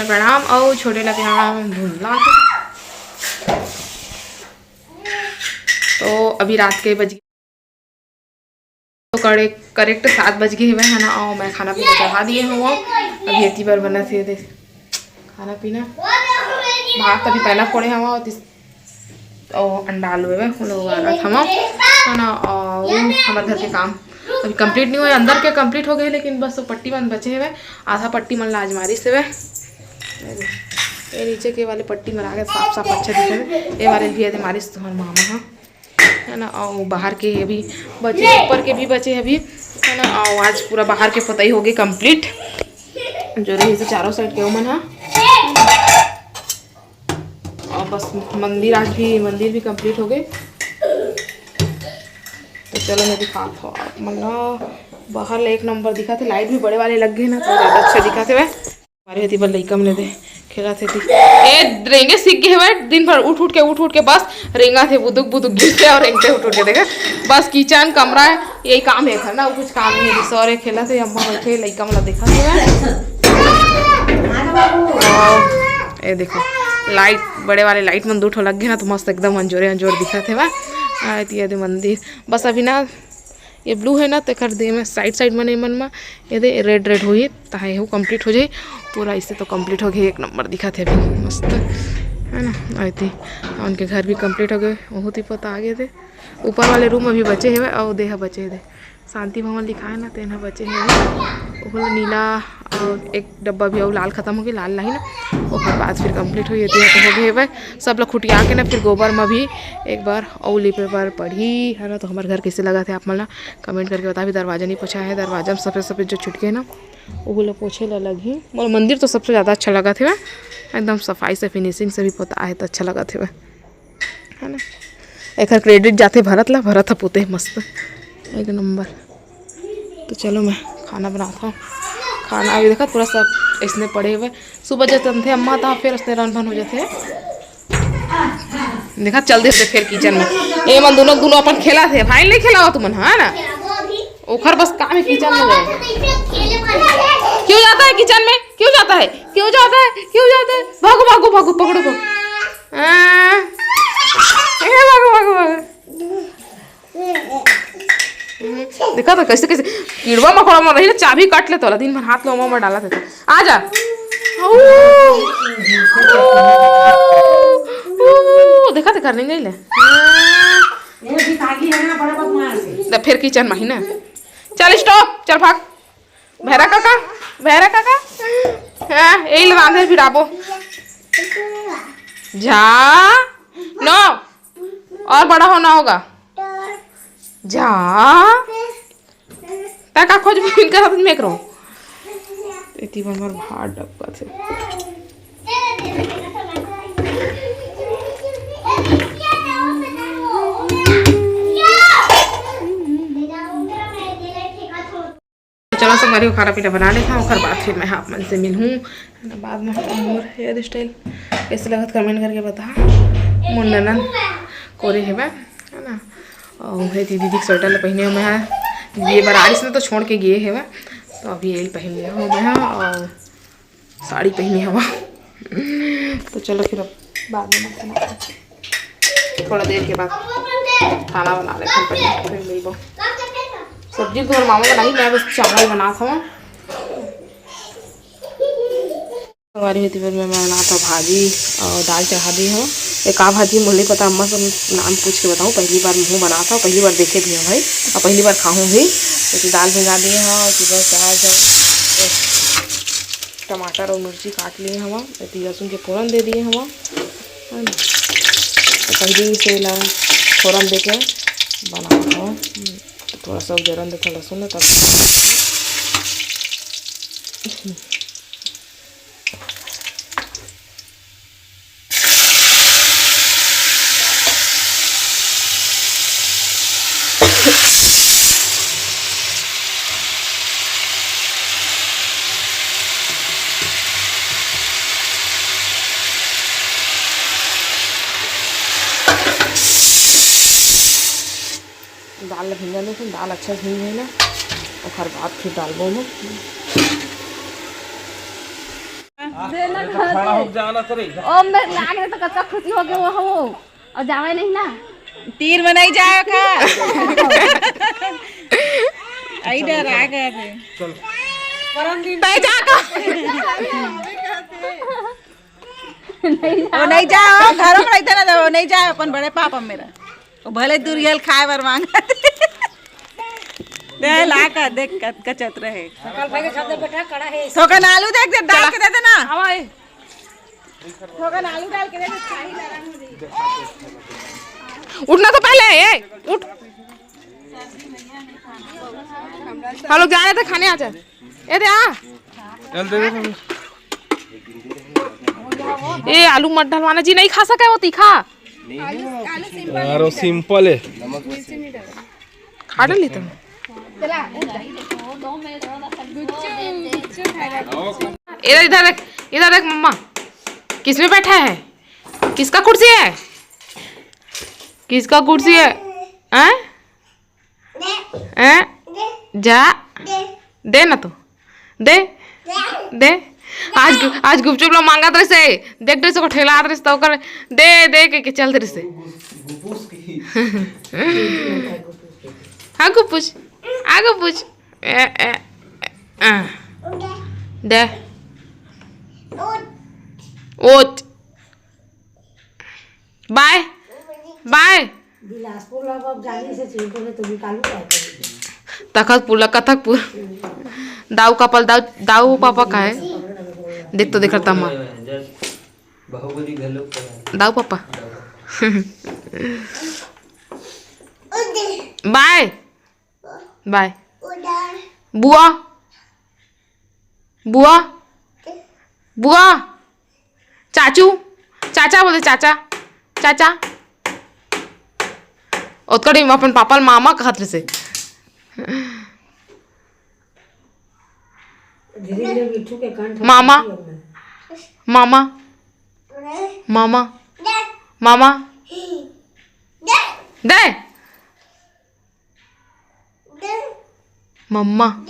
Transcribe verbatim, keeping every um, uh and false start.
प्रणाम अउ छोटे ला प्रणाम, धुंधला। तो अभी रात के बज तो करेक्ट सात बज गे हवय, है ना। अउ मैं खाना पीना चढ़ा दिए हवं। अभी एती बर बनत हे दे खाना पीना। भात अभी पहला फोड़े हवं, अउ अंडा आलू हवय, वो लोग उबालत हवं, है ना। अउ हमर घर के काम अभी कंप्लीट नहीं हुआ है, अंदर के कंप्लीट हो गए, लेकिन बस वो पट्टी मन बचे हवय, आधा पट्टी मन ला आज मारिस हवय। ये नीचे के वाले पट्टी मन आगे साफ साफ अच्छा दिखे हवय। ये वाले भी आधे मारिस तुम्हार मामा हा, है ना। अउ बाहर के अभी बचे, ऊपर के भी बचे अभी, है ना। अउ आज पूरा बाहर के पोताई हो गए कंप्लीट, जो रही से चारों साइड के ओमन हा। और बस मंदिर, आज भी मंदिर भी कंप्लीट हो गए। तो चलो मैं दिखात हूँ आप मन ला। बाहर ले एक नंबर दिखत हे, लाइट भी बड़े वाले लग गए ना, तो ज़्यादा अच्छा दिखत हे। हमारे हती बर लइका मन दे खेलत हे ती। ए, रेंगे सीख गए हवय, दिन भर उठ उठ के, उठ उठ के बस रेंगत हे, बुदुक बुदुक गिरते और रेंगते उठ उठ के। देखे बस किचन कमरा है, यही काम है घर ना, कुछ काम नहीं है। सौरे खेलत हे, अम्मा बैठे लइका मन ला देखत हे। और ये देखो लाइट, बड़े वाले लाइट मन दू ठो लग गए ना, तो मस्त एकदम अंजोरे अंजोर दिखत हे। आ, एती ये दे मंदिर, बस अभी ना ये ब्लू है ना, तेकर दे में साइड साइड मन, मन मा ये दे रेड रेड होही, ताहे हो कंप्लीट हो जाही पूरा। इससे तो कंप्लीट हो गए, एक नंबर दिखत हे अभी, मस्त है ना। आई थी उनके घर भी कंप्लीट हो गए, बहुत ही पता आ गए थे। ऊपर वाले रूम अभी बचे हवय, अउ देहा बचे हे दे शांति भवन लिखाए ना, तेन ह बचे हे। ओहू ला नीला, अउ एक डब्बा भी अउ लाल खत्म हो गए, लाल लाही ना, ओकर बाद फिर कंप्लीट होई। एती ह तो हो गए हवय, सब ला खुटिया के ना फिर गोबर म भी एक बार अउ लिपे बर पड़ही, है ना। तो हमर घर कैसे लगत हे आप मन ला कमेंट करके बता। भी दरवाजा नहीं पोछा है, दरवाजा में सफेद सफेद जो छुटके ना, ओहू ला पोछे ला लगही। मोर मंदिर तो सबसे ज़्यादा अच्छा लगत हे, एकदम सफाई से फिनिशिंग से भी पोता है तो अच्छा लगत हे। है ना, एकर क्रेडिट जाथे भरत ला, भरत ह पोते मस्त एक नंबर। तो चलो मैं खाना बनात हूँ। खाना अभी देखा पूरा सब इसने पड़े हुए, सुबह जब बनथे अम्मा तो फिर उसने रन भन हो जाते हैं। देखा चल देते फिर किचन में, ये मन दोनों दोनों अपन खेला थे, भाई नहीं खेला हो तुमन, है ना। ओखर बस काम है किचन में जाए। क्यों जाता है किचन में, क्यों जाता है, क्यों जाता है, क्यों जाता है? भागो भागो भागो, पकड़ो भागो। हाँ। ए, भागो, भागो, भागो। हम्म, देखा तो कैसे कैसे कीड़वा मकोड़ा मर रही ना, चाबी काट ले तोला, दिन भर हाथ लो मुंह में डाला था। आ जा। ऊ, ऊ, ऊ, देखा तो करने गई ले। ये भी भागी है ना, बड़ा बदमाश है। ले फिर किचन में ही ना। चल स्टॉप, चल भाग। भैरा काका, भैरा काका। हाँ, यही रांधे फिर आबो। जा। नो। और बड़ा होना होगा। जा। तै का खोज बिन करत में करो। एती बर मोर भार डबकत हे। चलो संगवारी हो, खाना पीना बना लेथन, ओकर बाद फिर मैं आप मन से मिलहूँ, है ना। बाद में हम मोर हेयर स्टाइल कैसे लगत कमेंट करके बता। मोर ननद कोरे हेवय, है ना। और हे दीदी के स्वेटर ल पहिने हवं मैं, ये बर आरिस ने तो छोड़ के गे हेवय, तो अभी यही पहिन ले हवं मैं, और साड़ी पहिने हवं। तो चलो फिर अब बाद में मिलते हैं। थोड़ा देर के बाद खाना बना लेते हैं पहले, फिर मिलबो। सब्जी तो मोर मामा बनाही, मैं बस चावल बनात हवं। संगवारी हो, एती बर मैं बनात हवं भाजी और दाल चढ़ा दी हवं। ये का भाजी मोला नइ पता, अम्मा से नाम पूछ के बताहूँ। पहली बार महूँ बनात हवं, पहली बार देखे भी हवं भाई, और पहली बार खाहूँ भी। एती दाल भिंगा दिए हवं, एती बस प्याज और टमाटर और मिर्ची काट लिए हवं, एती लहसुन के फोरन दे दिए हवं, है ना? तो पहली से ला फोरन दे के बनात हवं। हम्म, तो थोड़ा सा जरन देथन लहसुन ला, तब दाल ला भिंगा लेथन, दाल अच्छा से भिंग जाए ना, ओकर बाद फिर डालबो ओमा। खड़ा हो जाना तो रे। ओ, मैं लाग रहे तो कतका खुशी हो गए वो हो। और जावे नहीं ना। तीर में नहीं जाए का? आई डर आ गए थे। चल। तय जा का। वो नहीं जाओ, घर में रहते ना, वो नहीं जाओ, अपन बड़े पापा मेरा। वो भले दुरियल खाए बर मांग। दे ला का, देख कत-, कचत रहे। कल भाई के साथ बैठा कड़ा है। थोकन आलू देख दे, डाल के दे देना। आवा ए। थोकन आलू डाल के दे दे, खाई लगा मुझे। उठना तो पहले, ए, उठ। हम लोग जा रहे थे खाने, आ जा। ए दे आ। चल दे दे। ए, आलू मत डलवाना जी, नहीं खा सके वो तीखा। यार, वो सिंपल है। खा डाली तुम। इधर, इधर देख, इधर देख मम्मा, किसमें बैठा है? किसका कुर्सी है? किसका कुर्सी है? हैं? हैं? जा। दे ना तो। दे। दे। आज गु-, आज गुपचुप ला मांगत रहिसे। देख रहिसे ओकर ठेला आत रहिसे त ओकर दे, दे के, के चलत रहिसे। हाँ गुपुस। आ गुपुस। ए, ए, ए, आ। दे। ओट। बाय। बाय। बिलासपुर ला अब जाने से चिंटू ने तो निकालू का। तखतपुर ला कथकपुर। दाऊ कपल, दाऊ, दाऊ पापा का है? देख तो देख रहा था माँ। बाहुबली घलो का है। दाऊ पापा। बाय। बाय। बुआ। बुआ। बुआ। चाचू। चाचा बोले, चाचा। चाचा। ओतका दिन में अपन पापा ल मामा कहत रहिसे। धीरे धीरे मिठू के कंठ मामा। मामा। मामा। मामा। दे। मम्मा।